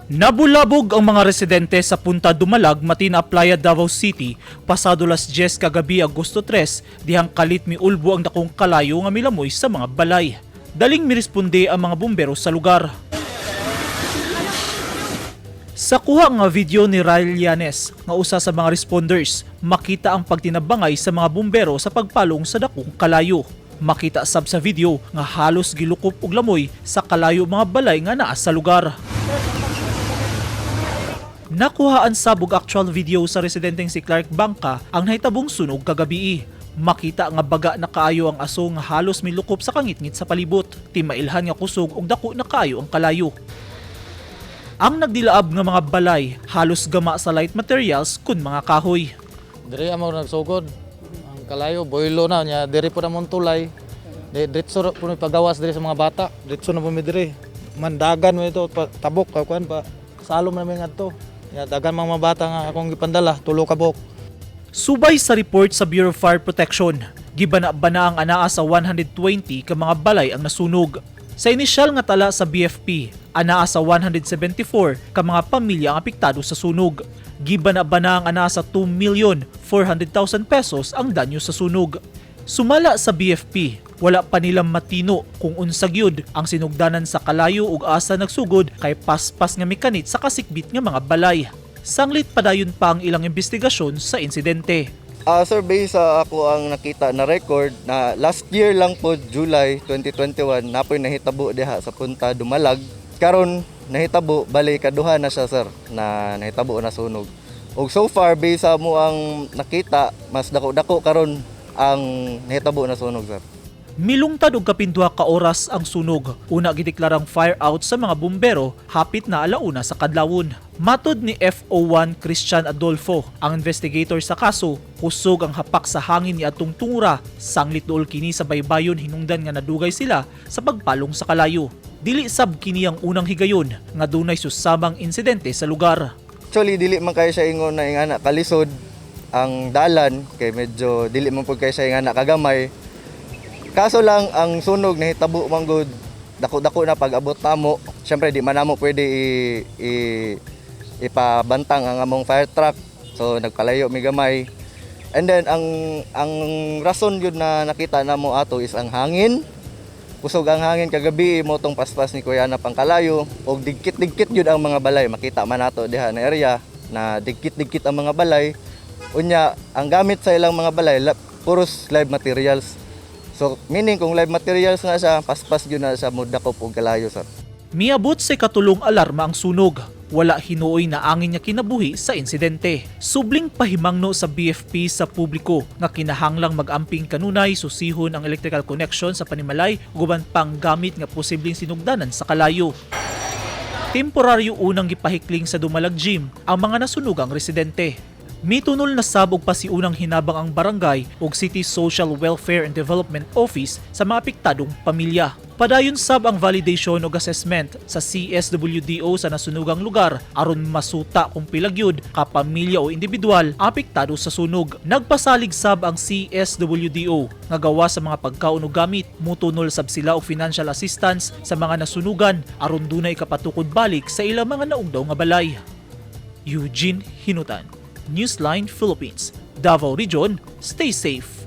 Nabulabog ang mga residente sa Punta Dumalag, Matina, Playa, Davao City pasado las 10 kagabi, Agosto 3, dihang kalit miulbo ang dakong kalayo nga milamoy sa mga balay. Daling miresponde ang mga bumbero sa lugar. Sa kuha nga video ni Ryle Llanes, nga usa sa mga responders, makita ang pagtinabangay sa mga bumbero sa pagpalong sa dakong kalayo. Makita sab sa video nga halos gilukop og lamoy sa kalayo mga balay nga naa sa lugar. Nakuhaan sab og actual video sa residenteng si Clark Bangka ang nahitabong sunog kagabi. Makita nga baga na kaayo ang aso nga halos milukop sa kangitngit sa palibot. Timailhan nga kusog og dako na kaayo ang kalayo. Ang nagdilaab nga mga balay halos gama sa light materials kun mga kahoy. Diri amo nagsugod. Ang kalayo boylo na nya diri po namon tulay. Di diretso ra po mi pagawas diri sa mga bata. Diretso na po mi diri. Mandagan mo ito pa, tabok ka kuan pa. Salom na mi ngadto. Nya dagan mga bata nga akong gipandala, tulo ka buok. Subay sa report sa Bureau of Fire Protection, gibana-bana ang anaa sa 120 ka mga balay ang nasunog. Sa inisyal nga tala sa BFP, anaa sa 174 ka mga pamilya ang apektado sa sunog. Gibana-bana ang anaa sa 2,400,000 pesos ang danyo sa sunog. Sumala sa BFP, wala pa nilang matino kung unsa gyud ang sinugdanan sa kalayo ug asa nagsugod kay paspas nga mikanit sa kasikbit nga mga balay. Sanglit padayon pa ang ilang investigasyon sa insidente. Sir, based sa ako ang nakita na record na last year lang po, July 2021, napoy nahitabo diha sa Punta Dumalag. Karon nahitabo, bali kaduha na siya, sir, na nahitabo na sunog. Og so far, based sa mo ang nakita, mas dako-dako karon ang nahitabo na sunog, sir. Milungtad og kapinduha ka oras ang sunog. Una gideklarang fire out sa mga bumbero hapit na alauna sa kadlawon. Matod ni FO1 Christian Adolfo, ang investigator sa kaso, kusog ang hapak sa hangin ni atong tungura, sanglit duol kini sa baybayon hinungdan nga nadugay sila sa pagpalong sa kalayo. Dili sab kini ang unang higayon nga dunay susamang insidente sa lugar. Actually, dili man kayo siya ingon na ingana kalisod ang dalan kay medyo dili man pud kayo siya ingana kagamay. Kaso lang ang sunog nahitabo man gud dako-dako na pag-abot namo. Syempre di man namo pwede ipabantang ang among fire truck. So nagpalayo mi gamay. And then ang rason yun na nakita namo ato is ang hangin. Kusog ang hangin kagabi mo tong paspas ni Kuya na pangkalayo og digkit-digkit yun ang mga balay. Makita man nato diha na area na digkit-digkit ang mga balay. Unya, ang gamit sa ilang mga balay puros live materials. So meaning kung live materials nga siya, paspas yun na siya mo dakop og kalayo, sir. Miabot sa ikatulong alarma ang sunog. Wala hinuoy na angin niya kinabuhi sa insidente. Subling pahimangno sa BFP sa publiko nga kinahanglang mag-amping kanunay, susihon ang electrical connection sa panimalay ug uban pang gamit nga posibleng sinugdanan sa kalayo. Temporaryo unang gipahikling sa Dumalag Gym ang mga nasunugang residente. Mitunol na sab og pasiunang hinabang ang barangay ug City Social Welfare and Development Office sa mga apektadong pamilya. Padayon sab ang validation ug assessment sa CSWDO sa nasunugang lugar aron masuta kung pila gyud ka pamilya o individual apektado sa sunog. Nagpasalig sab ang CSWDO nga gawa sa mga pagkaon ug gamit, mutunol sab sila og financial assistance sa mga nasunugan aron dunay kapatukod balik sa ilang mga naugdaw nga balay. Eugene Hinutan, Newsline Philippines, Davao Region, stay safe.